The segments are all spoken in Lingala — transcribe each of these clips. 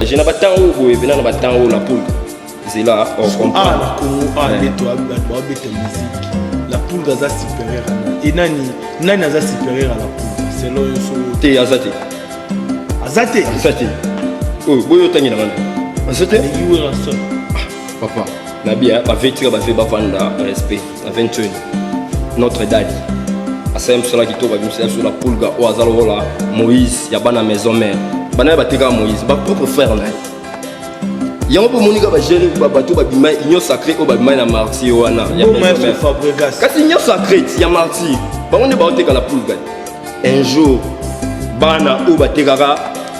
voyage na batemps oyo boye mpena na batemps oyo la poule zela ah, na congo ah, nde toabeta musique la poule aza supérieur e nani nani aza supérieur à la poule selon yo so te aza te aza te aza te oyo boyo otangi na ngana aza te ah, papa nabia bavetura bave bavanda respect na 21 notre dadi asali mosala kitoko abimisela biso la pulga oyo aza lokola moïse ya bana maison mère bana ye batekaka moïse bapropre frère na ye yango mpo omoni kaka bajeune bato babima union sacré oyo babima na martyr wana kasi union sacré ya martyr bango nde baoteka la pulga un jour bana oyo batekaka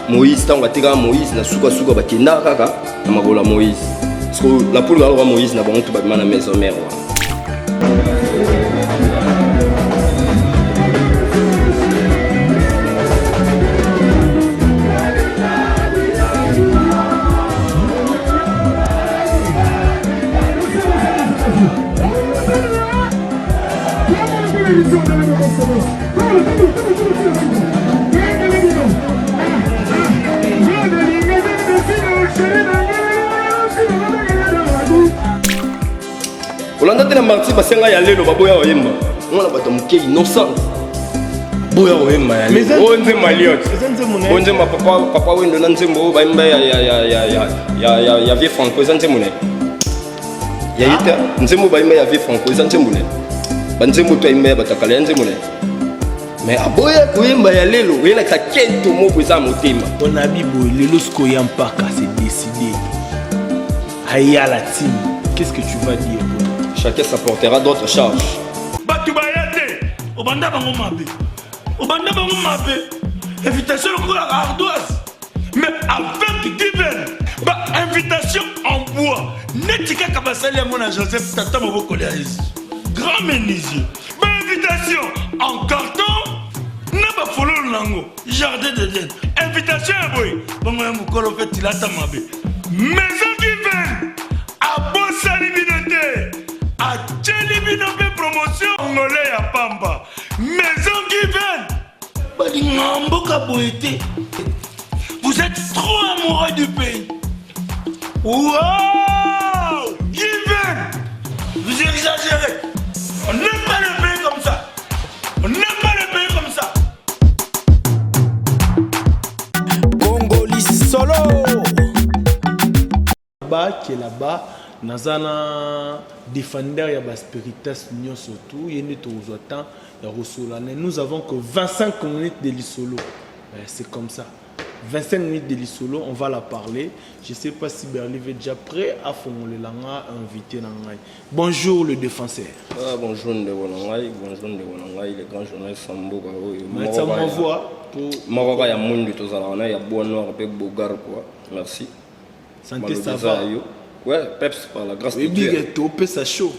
moïse ntango batekaka moïse na sukasuka bakendaka kaka na makolo ya moïse parce que la poule kaka moïse na bango to babima na maison mère wana. Olanda te na marti basenga ya lelo baboya oyemba mwana bato moke innocent boya oyemba ya lelo oyo nzembo ya liot oyo nzembo ya papa papa wendo na nzembo oyo bayemba ya vieux franco eza nzembo na ye ya ye te nzembo bayemba ya vieux franco eza nzembo na ye banzembo to ayemba ya batakala ya nzembo na ye mais aboya koyemba ya lelo oyelakisa kento moko eza motema onabi boye lelo sikoyo ya mpaka se décide aya la team qu'est-ce que tu vas dire? Chacun s'apportera d'autres charges. Bato baya te obanda bango mabe obanda bango mabe invitation lokola ardoise mais avec given ba invitation en bois neti kaka basali yango na joseph tata mobokoli ya yesu grand menuisier ba invitation en carton na bafololo nango jardin d'eden invitation ya boye bongo ya mokolo mpe tilata mabe maison given abosani bino te atyeli bino mpe promotion ngole ya pamba maison given balingaka mboka boye te. Vous êtes trop amoureux du pays. Wow! Given! Vous exagérez. On n'aime pas le pays comme ça. On n'aime pas le pays comme ça. Congoli solo. Ba ke là-bas naza na defender ya ba spiritas nyonso tout ye nde tokozwa temps ya kosolola na nous avons que 25 minutes de lisolo eh, c'est comme ça 25 minutes de lisolo on va la parler je sais pas si Berlive est déjà prêt à fongolela nga invité na ngai bonjour le défenseur ah, bonjour ndeko na ngai bonjour ndeko na ngai le grand journaliste ya mboka oyo moko kaka ya mwindu tozalaka na ya bois noir mpe bogar quoi merci Santé ça va. Yo. Ouais, peps par la grâce de Dieu. Topesa chaud.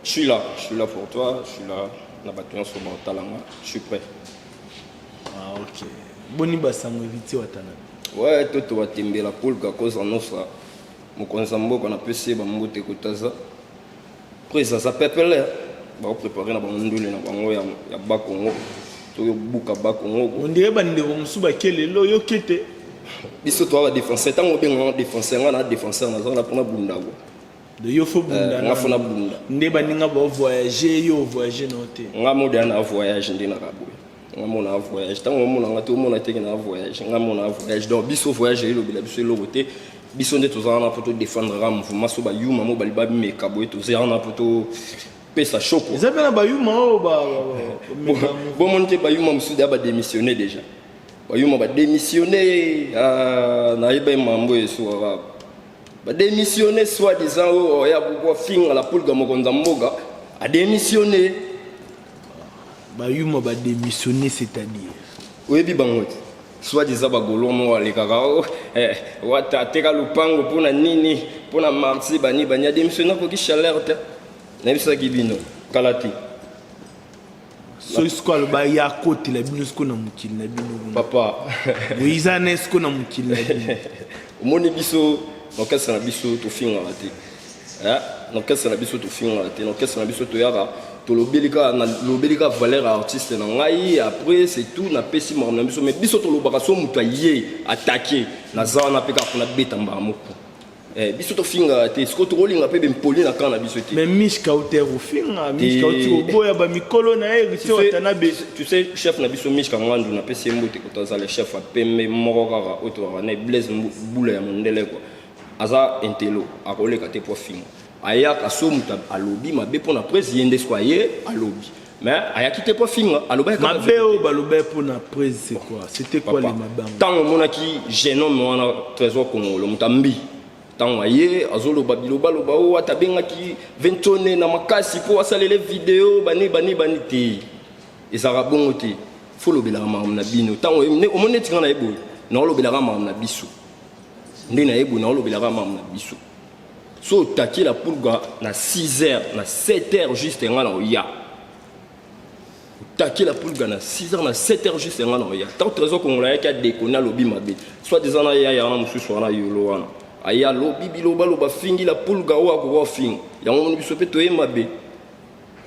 Je suis là, je suis là pour toi, je suis là na bato nyonso baotalanga, je suis prêt. Ah ok. Boni basango héritier watana. Ouais, toto batembela Paul Gakoza nosa mokonzi ya mboka napesi ye bambote kotaza prese aza pepele bakoprepare na bango ndule na bango ya, ya bakongo toyobuka bakongo ondire bandeko mosusu bake lelo oyoki te biso toa badefenseur ntango obenganga defenseur nga na defenseur naza na mpona bunda ko de yo fo bunda eh, nga fo na bunda nde baninga ba voyager yo voyager no te nga mode na voyage nde na kaboye nga mona voyage ntango omona nga te omona teke na voyage nga mona voyage donc biso voyage elobela biso eloko te biso nde toza wana mpo todefendre kaka mouvement so bayuma mo bali bameka boye toza wana mpo topesa shoko eza mpe na bayuma oyo bomoni te bayuma mosusu deya badémissionne déjà bayuma badémissionne ah, nayeba ye mambo esukaka badémissionne soit disant oyo oya kofinga la pulga mokonzi ya mboka adémissionne bayuma badémissionne c'est-à-dire oyebi bango te soit disant ba gaulois moko alekaka oh, eh, wata ateka lupango mpona nini mpona marti bani bani adémissionne akoki chaleur te nayebisaki bino kala te soki sikoyo aloba ye akotela bino sikoyo na mokili na bino kuna papa boyiza na sikoyo na mokili na bino omoni biso orchestre na biso tofingaka te. Eh, na orchestre na biso tofingaka te, na orchestre na biso toyaka tolobeli kaka, nalobeli kaka valeur ya artiste na ngai, après c'est tout, napesi makambo na biso. Mais biso tolobaka so moto aye atake, naza wana mpe kaka mpona beta mbala moko. Eh, biso tofingaka te, sikoyo tokolinga mpe bempoli na camp na biso te. Mais Mishka uter ofinga Mishka uti koboya bamikolo na ye Héritier Watanabe. Tu sais, chef na biso Mishka Ngandu, napesi ye mbote, koto azala chef apembe moko kaka oyo tobaka na Blaise Bula ya mondele quoi. Aza intello, akoleka te po afinga. Ayaka so moto alobi mabe mpo na presse, ye nde siko aye alobi, mais ayaki te po afinga, alobaki kaka mabe oyo balobaki mpo na presse. C'est quoi? C'était quoi les mabango? Ntango omonaki jeune homme wana Trésor Kongolo, moto ambi, ntango aye azoloba bilobaloba oyo ata abengaki Ventone na makasi mpo asalele video bani bani bani te, ezalaka bongo te. Fo olobelaka makambo na bino. Ntango omoni neti nga na ye boye, naolobelaka makambo na biso nde na ye boye, naolobelaka makambo na biso. So otaki la pulga na 6 heures, na 7 heures juste nga na oya. Otaki la pulga na 6 heures, na 7 heures juste nga na oya. Ntango Trésor Kongola ayaki adekone, alobi mabe, soit disant na yaya wana mosusu wana yolo wana, aye alobi bilobaloba, afingi la pulga oyo akoka ofinga yango. Moni biso mpe toye mabe.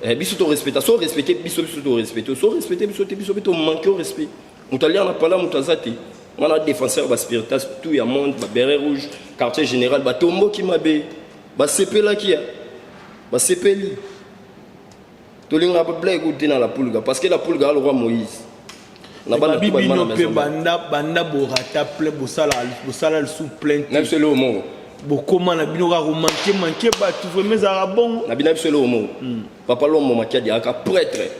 Eh, biso torespecta, so respecte biso, biso torespecte, so respecte biso te, biso mpe tomanke au respect. Moto alia na pala, moto aza te. Nga na défenseur baspiritas tout ya monde, baberet rouge, quartier général, batomboki mabe, basepelaki ya basepeli. Tolingaka bablague te na la pulga, parce que la pulga a le roi Moïse na bana tout babima na maison. Banda banda borata plein, bosala bosala lisusu plein na biso eloko moko. Bokoma na bino kaka komanke manke bato, vraiment ezalaka bongo. Na bino biso eloko moko. Papa Lwambo Makiadi aka prêtre.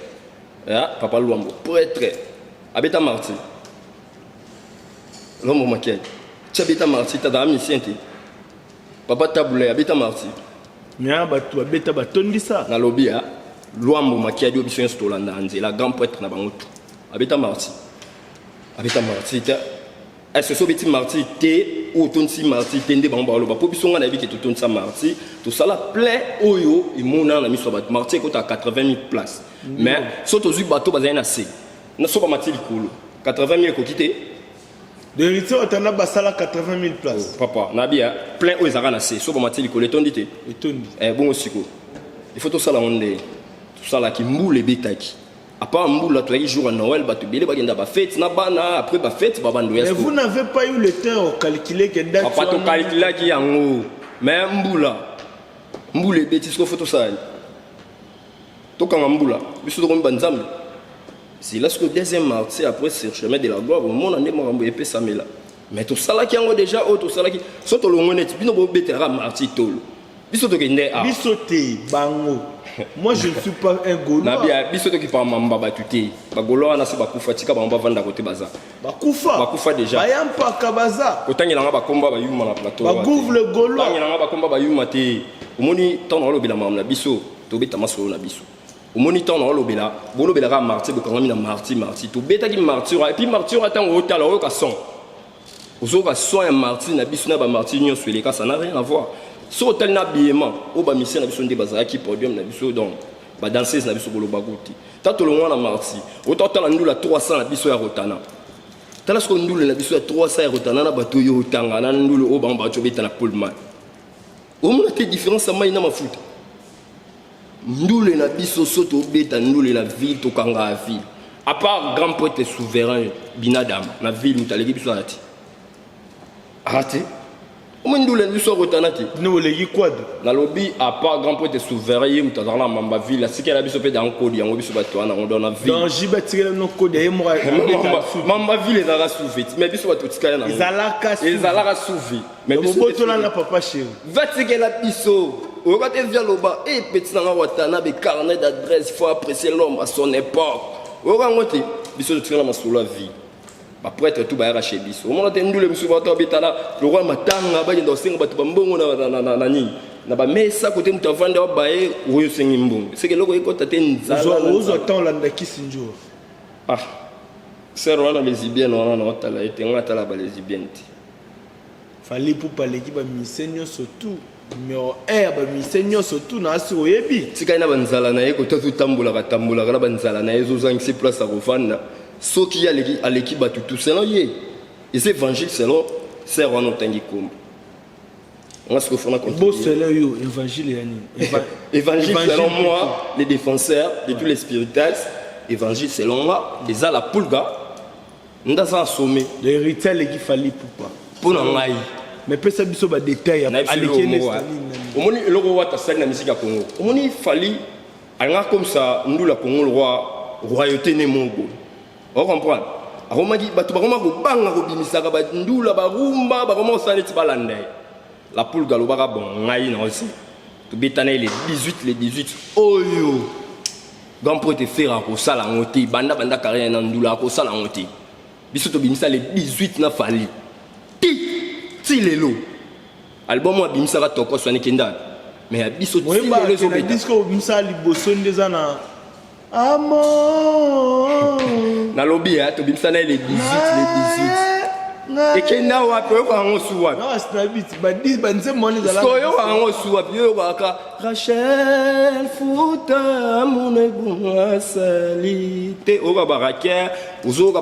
Ah, papa Lwambo prêtre abeta marti. Lwambo Makiadi ti abeta marti, tata amisien te. Papa Tabule abeta marti. Mais bato babeta batondisa. Nalobi ya Lwambo Makiadi oyo biso nyonso tolanda na nzela, grand prêtre na bango tu abeta marti, abeta marti te. Est-ce so obeti marti te oyo otondisi marti te nde bango baloba mpo biso? Ngai nayebi ke totondisa marti, tosala plein oyo emonana na miso ya bato. Marti ekota 80 000 place, mais so tozwi bato bazali na se na so bamati likolo, 80 000 ekoki te. De Héritier Watana basala 80 000 places. Papa nabia plein oyo ezalaka na se, so bamati likolo etondi te. Etondi. Eh, bongo sikoyo il faut tosala yango nde tosalaki. Mbula ebetaki, à part mbula tozalaki jour ya Noël, bato ebele bakenda bafete na bana, après bafete babando ya Mais vous n'avez pas eu le temps de calculer que date papa wana- Tokalkulaki yango, mais mbula, mbula ebeti. Sikoyo faut tosala nini? Tokanga mbula? Biso tokomi banzambe? C'est là sikoyo deuxième marti après sur chemin de la gloire, omona nde makambo epesamela. Mais tosalaki yango déjà oyo tosalaki. So tolongo neti bino bobetelaka marti tolo, biso tokende a Biso te, bango. Moi, je ne suis pas un Gaulois. Nabia biso tokipaka mamba bato te. Bagaulois wana so bakufa, tika bango bavanda kote baza. Bakufa. Bakufa déjà. Baya mpaka baza. Kotangelanga bakomba bayuma na plateau wana te. Bagouve le Gaulois. Kotangelanga bakomba bayuma te. Omoni ntango naolobela makambo na biso, tobeta masolo na biso. Omoni ntango naolobela, bolobelaka marti, bokangami na marti. Marti tobetaki martyr, et puis martyr, ntango otala oyoka son, ozoyoka son ya marti na biso na bamarti nyonso eleka, ça n'a rien à voir. So otali na habillement oyo bamisien na biso nde bazalaki podium na biso, donc badanseuse na biso kolobako te. Ta tolongwa na marti, ota otala ndula 300 na biso ya Rotana. Tala sikoyo ndule na biso ya 300 ya Rotana na bato oyo otanga na ndule oyo bango bato obeta na Pullman, omona te différence ya mai na mafuta. Ndule na biso, so tobeta ndule na ville, tokanga ya ville, à part grand prêtre souverain Binadam na ville, moto aleki biso aza te, aza te. Omoi ndule na biso akotana te. Bino boleki quadre. Nalobi à part grand prêtre souverain, ye moto azalaka na mamba ville, asikela biso mpe dankodi yango, biso bato wana yango donc na ville. Donc JB atikela bino kode ye moko abeta suki. Mamba ville ezalaka sous-vêtu, mais biso bato tikala nango. Ezalaka sous-vêtu. Ezalaka sous-vêtu, mais Donc biso nde bobotola na papa chéri. Vatikela biso, oyoka te via loba e petit nanga Watanabe, carnet d'adresse, faut apprécier l'homme à son époque. Oyoka yango te. Biso totikala masolo ya vie, baprêtre tu bayaka chez biso. Omona te ndule mosusu bato babetana lokwa matanga, bakenda kosenga bato bambongo na nini na bamesa kote moto avandi awa, baye oyo osengi mbongo, seke eloko ekota te, nzala na Ozwa nzala. Temps olanda kisi njour. Ah, sœur wana lesbienne wana, na otala ye te, nga atala balesbienne te. Fally Ipupa aleki bamusicien nyonso tout, numéro 1 ya bamusicien nyonso tout na asi oyebi. Tikali na banzala na ye kota, azotambolaka tambolaka na banzala na ye, ezozangisi place ya kovanda. Soki ye aleki, aleki bato tout selon ye, eza évangile selon sœur wana otangi kombo. Nga sikoyo fona contribuer. Bosele yo évangile ya nini? Évangile selon moi, les défenseurs de tous les spiritas, évangile selon moi, eza la pulga nde aza na sommet. L'héritier aleki Fally Ipupa. Mpo na ngai. Mais pesa biso ba détails ya aleki nde. Omoni eloko wata asali na musique ya Congo. Omoni Fally alingaka comme ça ndula Congo le roi royauté ne moko boye. O comprendre? Akomaki bato bakoma kobanga kobimisaka bandula barumba bakoma kosala neti balanda ye. La Pulga alobaka bon ngai na osi tobetana ye le 18 le 18 oyo grand prêtre Ferre akosala yango te banda banda carrière na ndula akosala yango te biso tobimisa le 18 na Fally ti ti lelo album oyo abimisaka tokos wana ekenda mais ya biso ti lelo ezobeta disque obimisa liboso nde eza na Amour. Nalobi ya tobimisa na ye le 18 le 18 ekenda wapi oyoka yango su wapi oyoka yango su wapi yo oyokaka rachel futa monebunga sali te oyoka baraquer ozoyoka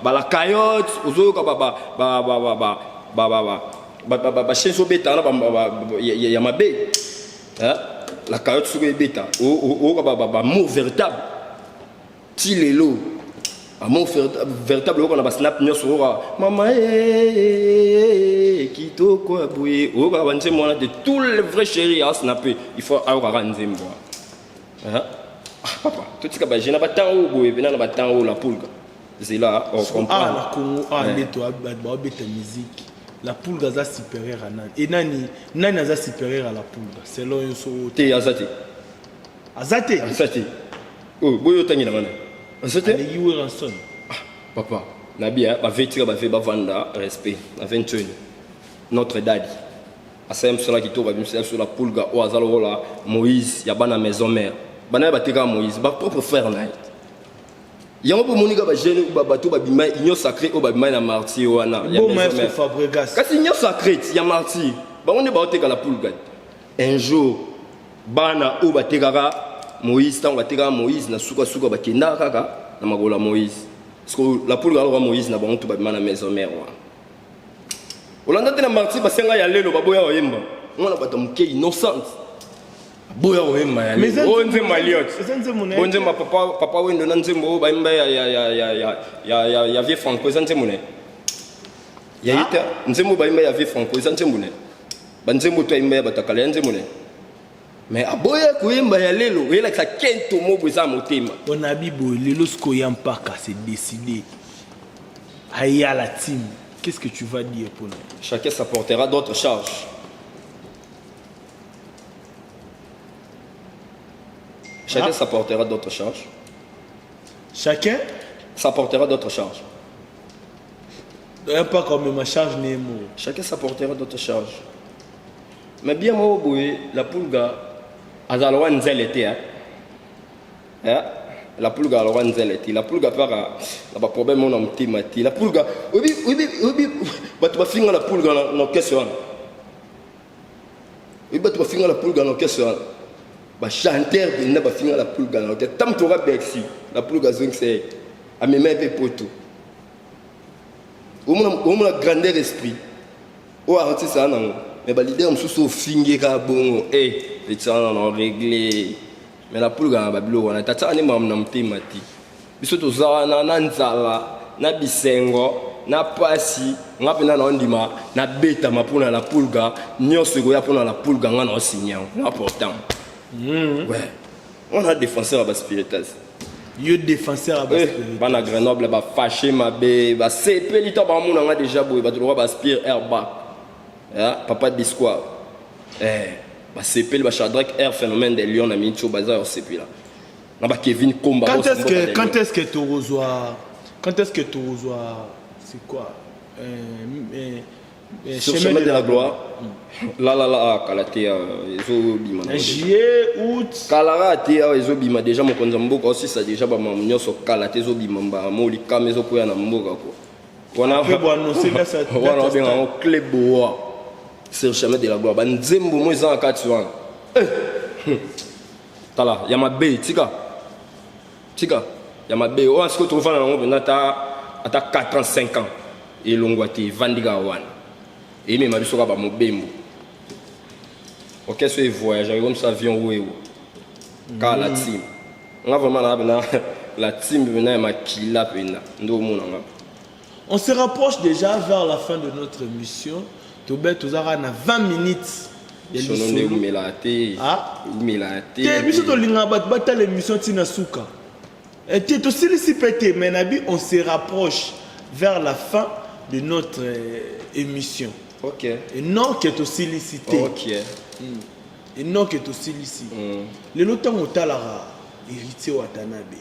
balakayote ozoyoka bachaine ezobeta wana ya mabe la carotte soki ebeta oyoka bamour véritable ti lelo amour véritable oyoka na basnap nyonso oyoka mama kitoko ya boye oyokaka banzembo wana te tout le vrai chéri asnape il faut ayokaka nzembo wana ah, papa totika baje na batemp oyo boye mpena na batemp oyo la pulga zela ah, na congo ah, nde to baobeta musique La Pulga aza supérieur à nani? Et nani nani aza supérieur à la Pulga selon yo so te aza te. Aza te. Aza te. Oh boyo otangi na ngana. Aza te. Aleki Werrason. Ah papa na bien ba vetura ba ve bavanda respect na 21 notre daddy asali mosala kitoko abimisa biso la pulga oyo aza lokola moïse ya bana maison mère bana ye batekaka moïse ba propre frère na ye yango mpo omoni kaka bajeune bato babima union sacré oyo babima na martyr wana kasi union sacré ya martyr bango nde baoteka la poule gadi un jour bana oyo batekaka moïse ntango batekaka moïse na sukasuka bakendaka kaka na makolo ya moïse parce que la poule galoka moïse na bango to babima na maison mère wana olanda te na martyr basenga ya lelo baboya oyemba mwana bato ya moke innocente boya koyemba ya oyo nzembo ya liot oyo nzembo ya papa papa wendo na nzembo oyo bayemba ya ya ya ya ya ya ya ya vieux franco eza nzembo na ye ya ye te nzembo bayemba ya vieux franco eza nzembo na ye banzembo to ayemba ya bato ya kala ya nzembo na ye mais aboya koyemba ya lelo oyelakisa kento mobo eza motema onabi boye lelo sikoyo ya mpaka c'est décidé aya la team qu'est-ce que tu vas dire mpona chacun s'apportera d'autres charges Chacun ah. s'apportera d'autres charges. Chacun s'apportera d'autres charges. Un pas comme ma charge n'est mot. Chacun s'apportera d'autres charges. Mais bien moi boye la pulga azala nzele te hein. Hein? La pulga aloka nzele te. La pulga paka na ba problème na motema te. La pulga obi obi obi bato bafinga la pulga na orchestre wana. Oyebi bato bafinga la pulga na orchestre wana bachanteur mpenza bafinga la pulga na orchestre ta moto oka bercy la pulga azongisa ye amema ye mpe poto omona grandeur esprit oyo artiste aa nango mais balider mosusu ofingi kaka bongo e eh, etiana na regle mais la pulga na babiloko wana tatiaka nde makambo na motema te biso toza wana na nzala na bisengo na pasi nga mpenza naondima nabetama mpona la pulga nyonso ekoya mpona la pulga nga naosigne yango na portant mm. ouais wana défenseur ya baspiritas yo défenseur ya eh, bana grenoble bafashe mabe basepeli to bamona nga déjà boye bato lokola baspire airback papa disquoir eh, basepeli bashadrak air phénomène de lion na miniti oyo baza ya kosepela na ba Kevin Komba quand est-ce que quand est-ce que tokozwa quand est-ce que tokozwa c'est quoi euh, euh, euh, sur chemin de la gloire mm. la la la ah, kala te ezobima na juillet août kala te awa ezobima déjà mokonzi ya mboka osisa déjà bamama nyonso kala te ezobima mbamo likama ezokwea na mboka ko wana wana obenga yango clé boa sur chemin de la gloire banzembo mo eza na kati wana eh. Tala ya mabe tika tika ya mabe oyo sikoyo tokofanda nango mpenza ata ata 4 ans 5 ans elongwa te evandi kaka wana emema biso kaka bamobembo. Orchestre oyo evoyageaka comme ça, avion wewo kaka la team. Nga vraiment na pena la team pena ya makila pena nde omona nga. On se rapproche déjà vers la fin de notre émission. Tobe tozaka na 20 minutes ya sono nde lisolo. Eumelaka te. Ah. Eumelaka te. Te, biso tolingaka bato batala émission ntina suka. Eh, te, tosilisi mpe te, mais nabi on se rapproche vers la fin de notre émission. Et non ke tosilisi te. Et non ke tosilisi. Lelo ntango otalaka Héritier Watanabe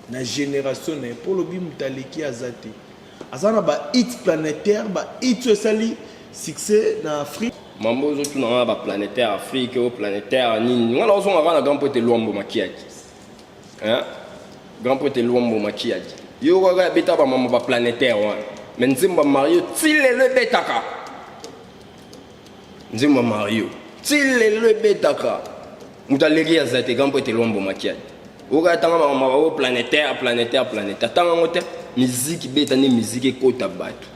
na génération na ye, mpo olobi moto aleki aza te, aza na bahit planétaire, bahit oyo esali succès na Afrique. Mambo ozotuna nga, baplanétaire Afrique o planétaire nini, nga nazonga kaka na grand pote Lwambo Makiadi. Hein? Grand pote Lwambo Makiadi, yo kaka abeta bamambo baplanétaire wana, mais nzembo ya Mario ti lelo ebetaka, nzembo ya Mario ti lelo ebetaka. Moto aleki aza te, grand pote Lwambo Makiadi. Oyoka tanga makambo bao planétaire, planétaire, planétaire, tanga yango te. Miziki beta nde miziki ekota bato.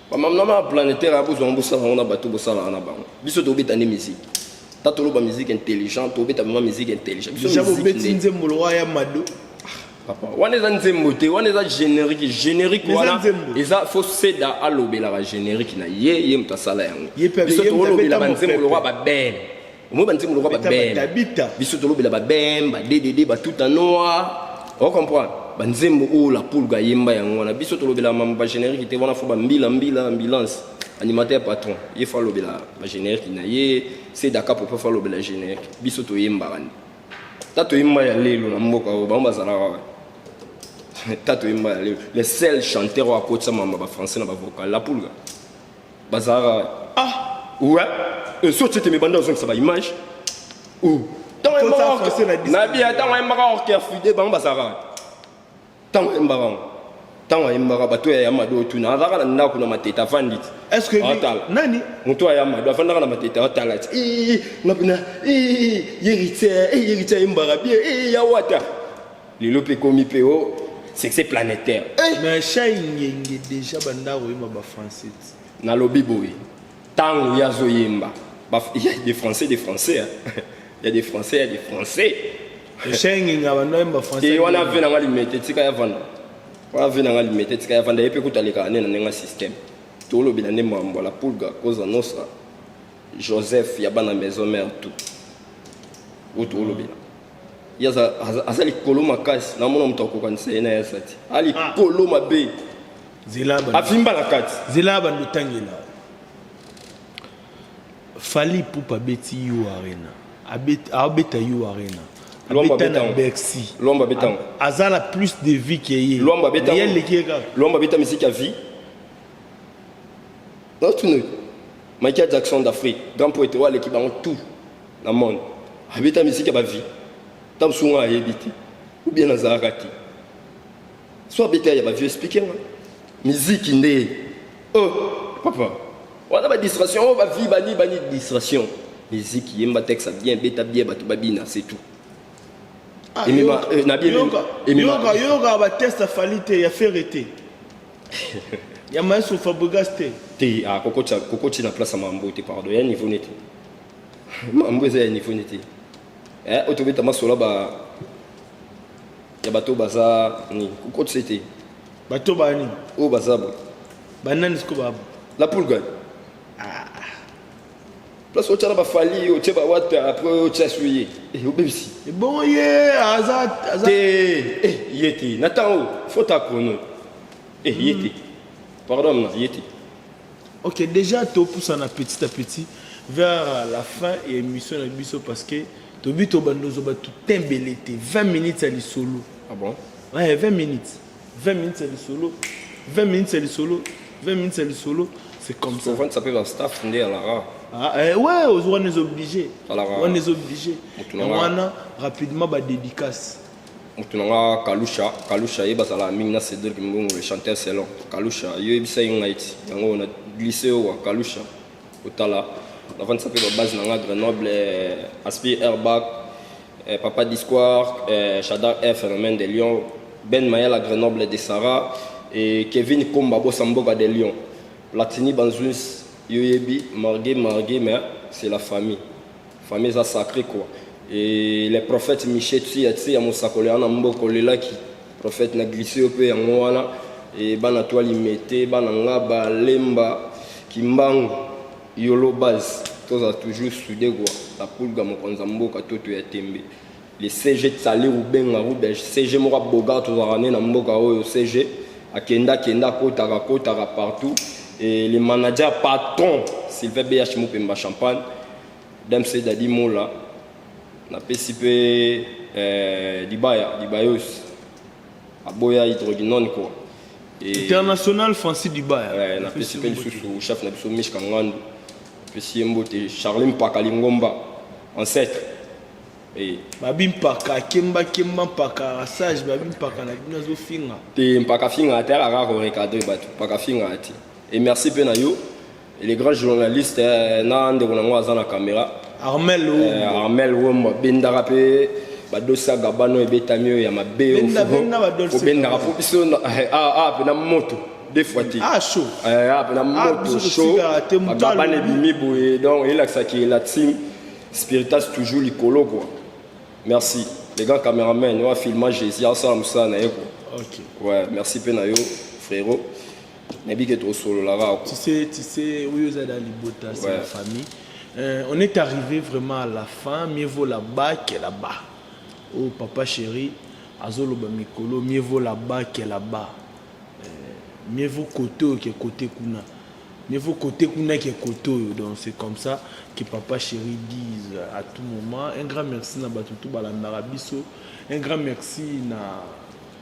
Bamama na planétaire abozwa, bosala yango na bato, bosalaka na bango. Biso tobeta nde miziki, ta toloba musique intelligent, tobeta vraiment musique intelligent. Biso Déjà musique bobeti nde. Nzembo lokwa ya Mado. Papa, wana eza nzembo te, wana eza générique, générique. Mais eza Wana nzembo. Eza fo seda alobelaka générique na ye, ye moto asala yango. Ye mpe Biso ye moto tolobela abeta banzembo mopepe. lokwa babem, omoi banzembo lokwa Abeta babem. Batabita. Biso tolobela babem, baddd, batuta noa, ocomprendre? Banzembo oyo La Pulga ayemba yango wana. Biso tolobela mambo bagénérique te, wana fo bambila mbila ambulance, animateur patron ye fo alobela bagénérique na ye, sedaka popo fo alobela générique. Biso toyembaka nde ta toyemba ya lelo na mboka oyo bango bazalaka wana. Ta toyemba ya lelo, le seul chanteur oyo akotisa mama bafrançais na bavocal, La Pulga, bazalaka. Ah. Ouais, so tiete mibanda ozongisa baimage. Kotisa français na disque. Nabia ntango ayembaka orchestre fide, bango bazalaka. Ntango ayembaka ngo, ntango ayembaka bato ya Yamado otuna, azalaka na ndako na Matete, avandi ti. Est ce que Atala. Nani? Moto aya Mado afandaka na Matete, atala ti nga mpena Héritier, Héritier ayembaka bien ya Wata. Lelo mpe ekomi mpe o succès planétaire. Mais Shai Ngenge déjà banda koyemba bafrançais ti. Nalobi boye, ntango ye azoyemba, il y a des Français, des Français, hein. Il y a des Français, il y a des Français. Shai Ngenge banda koyemba français. Te, wana ave nanga Limete, tika ya vanda. Wana ave nanga Limete, tika ya vanda. Ye mpe kuta alekaka nde na ndenge ya système. Tolobela nde mambo La Pulga, Cosa Nostra, Joseph ya bana maison mère, tout oyo tolobela. Ye aza likolo makasi, namona moto akokanisa ye na ye aza te, alikolo mabe. Zela bando. Afimba na kati. Zela bando otangela. Fally Ipupa abeti U Arena, abeta U Arena. Lwambo abeta na abeta ngo. Bercy. Lwambo abeta ngo. Aza na plus de vie ke ye. Lwambo abeta Mais ye ngo. aleki ye kaka. Lwambo abeta misiki ya vie natuna. Michael Jackson d'Afrique, grand poète oyo aleki bango tout na monde, abeta misiki ya bavie. Ta mosu nga ayebi te ou bien nazalaka te. So abeta ya bavie, explique nga miziki nde. Oh papa, wana badistraction oyo bavie bani bani, distraction. Miziki, yemba texte bien, beta bien, bato babina, c'est tout. Ah, Emema, yoka, emema. Yoka, yoka bateste ya Fally te, ya Ferre te, ya maestro Fabregas te. Te, ah, kokoti kokoti na place ya mambo te, pardon, ya niveau nete. Mambo eza ya niveau nete. Eh, oyo tobeta masolo ba ya bato baza nini, kokotisa te. Bato bani? Oyo baza boye. Banani siko babo? La Pulga, place otya na baFally, otie bawata, après otya su ye. Eh, obebisi. Ebongo ye aza Te, eh, ye te na ntango faut ta chrono. Eh, ye te, pardon na ye te. Ok, déjà topusana petit à petit vers la fin ya émission na biso, parce que tobi tobanda ozwa bato tembele te. 20 minutes ya lisolo. Ah bon? Ouais, 20 minutes, 20 minutes ya lisolo, 20 minutes ya lisolo, 20 minutes ya lisolo, c'est comme ça. Souvent ça peut staff nde alaka. Ah, eh, ouais, wana eza obligé. Wana eza obligé. Moto na nga. Wana rapidement badédicace. Moto na nga Kalusha, Kalusha ye bazalaka mingi na Cédric Mbongo, le chanteur selon Kalusha. Yo yebisa ye ngai ti yango na glisse oyo wa Kalusha. Otala navandisa mpe babase na nga Grenoble, Aspire Airbag, Papa Disquar, Shadar Air, Phénomène de Lyon, Ben Mayala Grenoble de Sarah et Kevin Komba Bossa Mboka de Lyon, Platini Banzuns, yo yebi Margué Margué, mais c'est la famille. Famille eza sacré quoi. Et les prophètes Michel Tia Tia mosakoli wana mboka olelaki prophète na glisse yo mpe yango wana e bana toi limete bana ngaba lemba kimbangu yolo base tozala toujours soudé quoi la pulga mokonzi ya mboka toto ya tembe le CG Tsali Rubenga Rubege CG moko aboga tozalaka ne na mboka oyo CG akenda akenda akotaka akotaka partout et le manager patron Sylvain BH Mupemba Champagne Dmc Dadi Mola napesi mpe eh, Dibaya Dibayos aboya hydroquinone quoi et international Francis Dibaya ouais, napesi mpe lisusu chef na biso Mishka Ngandu napesi ye mbote Charlie Mpaka Lingomba ancêtre Eh. Babi mpaka kemba kemba mpaka sage babi mpaka na bino azofinga te mpaka finga te alaka korecadre bato mpaka finga te et merci mpe na yo et les grands journalistes eh, na ndeko na ngo aza na caméra Armel eh, Armel Wombo abendaka mpe badosi ya gabano ebetami oyo ya mabe obendaka mpo biso ah, ah, mpena moto deux fois te ah chaud ah, mpena moto chaud bagabana ebimi boye donc elakisaki la team Spiritas toujours likolo quoi. Merci. Les gars cameraman, on filma Jésus, asala musala na ye quoi. OK. Ouais, merci pe na yo frérot. Nayebi ke tosololaka quoi. Tu sais, oui, oza dans libota, c'est la famille. On est arrivé vraiment à la fin, mieux vaut là-bas que là-bas. Oh papa chéri, azoloba mikolo, mieux vaut là-bas que là-bas. Mieux vaut côté oyo que côté kuna. Mieux vaut côté kuna que côté oyo. Donc c'est comme ça que papa chéri dise à tout moment. Un grand merci na bato tout balandaka biso. Un grand merci na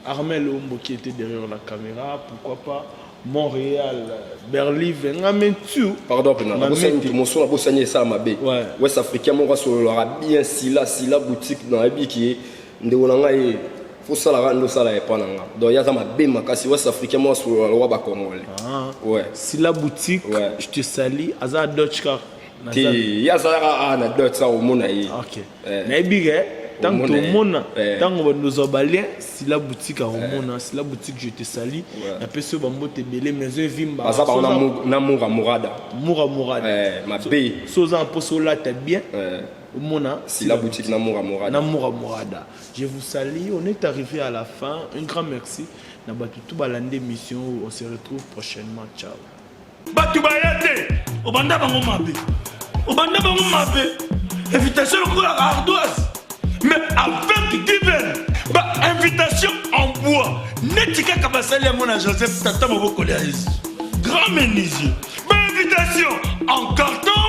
Armel Ombo qui était derrière la caméra. Pourquoi pas Montréal, Berlive, Ngamentu. Pardon, pena. Nabosani moso nabosani esala mabe. West africain moko asololaka bien sila sila boutique na yebi ki ndeko na ngai fosala kaka nde osala epa na nga donc ye aza mabe makasi west africain moko asolola lokola bacongolais ah. ouais. sila boutique ouais. je te sali aza dutch kaka te ye azalaka a na dutch sa omona ye okay. eh. nayebi ke ntango tomona ntango bandozwa balien sila boutique akomona eh. sila boutique je te sali napesi yo bambote ebele maison evimba baza bango na mura murada mura murada eh, mabe so oza na mposa olata bien omona sila boutique na mura murada na mura murada Je vous salue, on est arrivé à la fin. Un grand merci. Na batu tout balande mission, on se retrouve prochainement. Ciao. Batu baya te, obanda bango mabe. Obanda bango mabe. Invitation lokola ardoise. Mais avec Given, ba invitation en bois. Neti kaka basali yango na Joseph tata mobokoli ya Yesu. Grand menuisier. Ba invitation en carton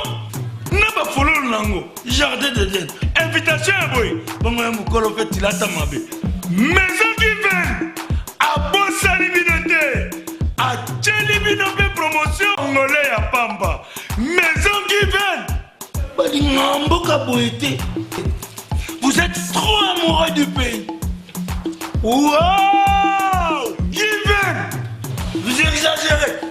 na ba fololo nango. Jardin d'Eden. Invitation ya boye. Bongo ya mokolo mpe tilata mabe. Maison Given abosani bino te. Atieli bino mpe promotion ngole ya pamba. Maison Given balinga mboka boye te. Vous êtes trop amoureux du pays. Wow! Given! Vous exagérez.